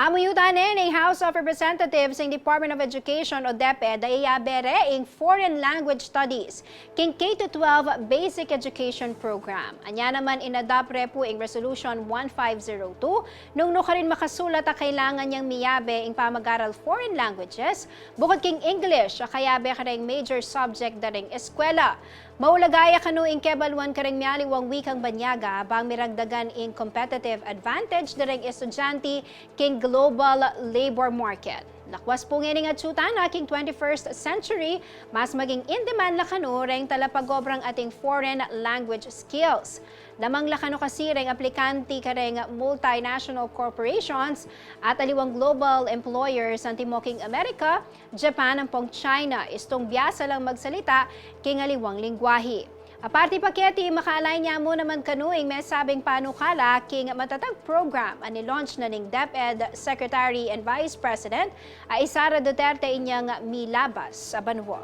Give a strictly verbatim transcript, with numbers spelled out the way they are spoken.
Amuyutan ne ning House of Representatives ing Department of Education o DepEd a iyabe re ing foreign language studies king K to twelve basic education program. Anya naman in-adopt re pu ing Resolution one five zero two nung nu karin makasulat a kailangan yang miyabe ing pamag-aral foreign languages bukut king English a kayabe kareng major subject da ring eskwela. Maulaga ya kanu ing kebaluan kareng mialiwang wikang banyaga bang miragdagan ing competitive advantage da ring estudyante king global labor market. Lakwas pu ngening atsutan a king twenty-first century, mas maging in-demand la kanu reng talapagobrang ating foreign language skills. Lamang la kanu kasi reng aplikante kareng multinational corporations at aliwang global employers antimo king Amerika, Japan ampong China, istung biasa lang magsalita king aliwang lengguahe. Aparte pa keti, maka-align ya mu naman kanu ing mesabing panukala king matatag program a ni-launch na ning DepEd Secretary and Vice President a i Sara Duterte inyang milabas a banua.